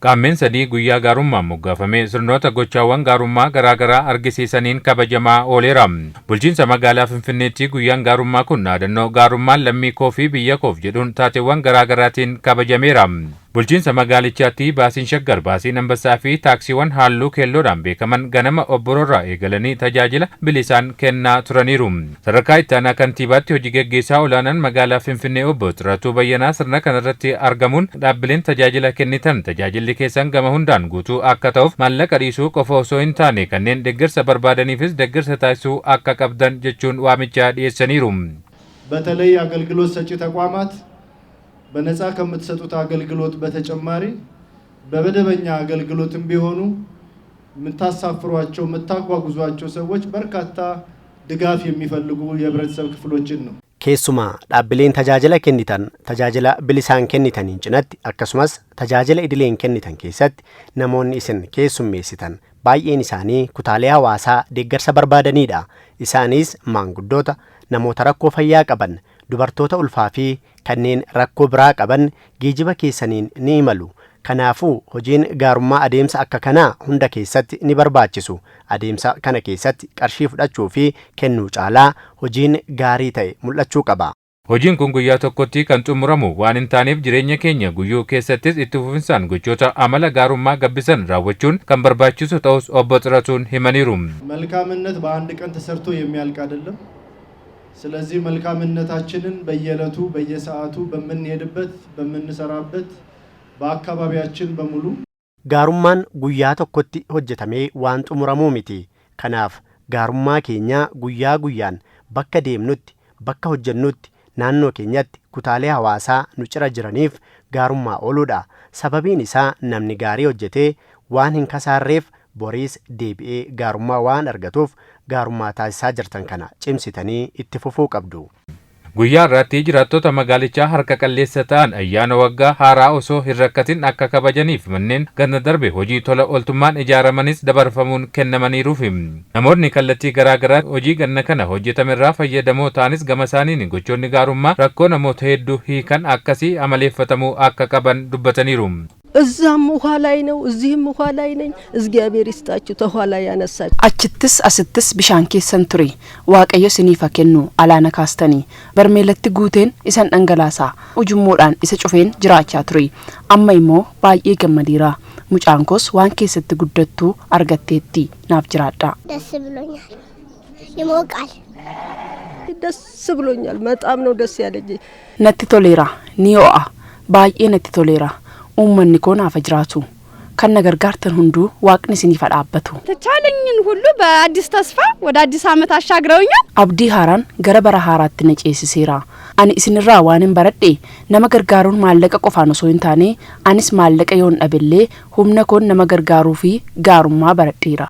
Qaammeen 3 guyyaa gaarummaan moggaafamee sirnoota gochaawwan gaarummaa garaagaraa argisiisaniin kabajamaa ooleera. Bulchiinsa magaalaa Finfinneetti guyyaan gaarummaa kun dhaadannoo "Gaarummaan lammii koo fi biyya koof" jedhuun taateewwan garaagaraatiin kabajameera. Bulchiinsa magaalichaatti baasiin Shaggar, baasiin Ambassaa fi taaksiiwwan halluu keelloodhaan beekaman ganama obboroorraa eegalanii tajaajila bilisaan kennaa turaniiru. Sadarkaa itti aanaa kantiibaatti hojii geggeessaa olaanaan magaalaa Finfinnee obbo Xiratuu Bayyanaa sirna kanarratti argamuun, dhaabbileen tajaajila kennitan tajaajilli keessan gama hundaan guutuu akka ta'uuf maallaqa dhiisuu qofa osoo hin taane kanneen deeggarsa barbaadaniifis deeggarsa taasisuu akka qabdan jechuun waamicha dhiyeessaniiru. በተለይ አገልግሎት ሰጪ ተቋማት በነፃ ከምትሰጡት አገልግሎት በተጨማሪ በመደበኛ አገልግሎትም ቢሆኑ የምታሳፍሯቸው፣ የምታጓጉዟቸው ሰዎች በርካታ ድጋፍ የሚፈልጉ የህብረተሰብ ክፍሎችን ነው። Keessumaa dhaabbileen tajaajila kennitan tajaajila bilisaan kennitaniin cinatti akkasumas tajaajila idileen kennitan keessatti namoonni isin keessummeessitan baay'een isaanii kutaalee hawaasaa deeggarsa barbaadanidha. Isaanis maanguddoota, namoota rakkoo fayyaa qaban, dubartoota ulfaa fi kanneen rakkoo biraa qaban geejiba keessaniin ni imalu. Kanaafuu hojiin gaarummaa adeemsa akka kanaa hunda keessatti ni barbaachisu. Adeemsa kana keessatti qarshii fudhachuu fi kennuu caalaa hojiin gaarii ta'e mul'achuu qaba. Hojiin kun guyyaa tokkotti kan xumuramu waan hin taaneef jireenya keenya guyyuu keessattis itti fufinsaan gochoota amala gaarummaa gabbisan raawwachuun kan barbaachisu ta'us obbo Xiratuun himaniiru. መልካምነት በአንድ ቀን ተሰርቶ የሚያልቅ አይደለም። ስለዚህ መልካምነታችንን በየዕለቱ፣ በየሰዓቱ፣ በምንሄድበት፣ በምንሰራበት፣ በአካባቢያችን በሙሉ Gaarummaan guyyaa tokkotti hojjetamee waan xumuramuu miti. Kanaaf gaarummaa keenya guyyaa guyyaan bakka deemnutti, bakka hojjennutti, naannoo keenyatti kutaalee hawaasaa nu cira jiraniif gaarummaa ooluudha. Sababiin isaa namni gaarii hojjetee waan hin kasaarreef boriis deebi'ee gaarummaa waan argatuuf gaarummaa taasisaa jirtan kana cimsitanii itti fufuu qabdu. Guyyaa irratti jiraattota magaalichaa harka qalleessa ta'an ayyaana waggaa haaraa osoo hin rakkatin akka kabajaniif manneen ganna darbe hojii tola ooltummaan ijaaramanis dabarfamuun kennamaniiruuf. Namoonni kallattii garaa garaa hojii ganna kana hojjetamerraa fayyadamoo ta'anis gama isaaniin gochoonni gaarummaa rakkoo namoota hedduu hiikan akkasii amaleeffatamuu akka qaban dubbataniiru. እዛም ውሃ ላይ ነው፣ እዚህም ውሃ ላይ ነኝ። እግዚአብሔር ይስጣችሁ ተኋላ ያነሳችሁ። Achittis asittis bishaan keessan ture. Waaqayyo isiniif haa kennu alaana kaastanii. Barmeelatti guuteen isan dhangalaasaa, ujummoodhaan isa cufeen jiraachaa ture. Amma immoo baay'ee gammadeera. Mucaan koos waan keessatti guddattuu argatteetti. Naaf jiraadha. ደስ ብሎኛል። ይሞቃል። ደስ ብሎኛል። በጣም ነው ደስ ያለኝ። Natti toleera, ni ho'a, baay'ee natti toleera. Uummanni koo naaf haa jiraatu. Kan na gargaartan hunduu Waaqni isiniif haa dhaabbatu. ተቻለኝን ሁሉ በአዲስ ተስፋ ወደ አዲስ ዓመት አሻግረውኛል። Abdii haaraan gara bara haaraatti na ceesiseera. Ani isinirraa waan hin baradhe, nama gargaaruun maallaqa qofaan osoo hin taane, anis maallaqa yoon dhabellee humna koon nama gargaaruu fi gaarummaa baradheera.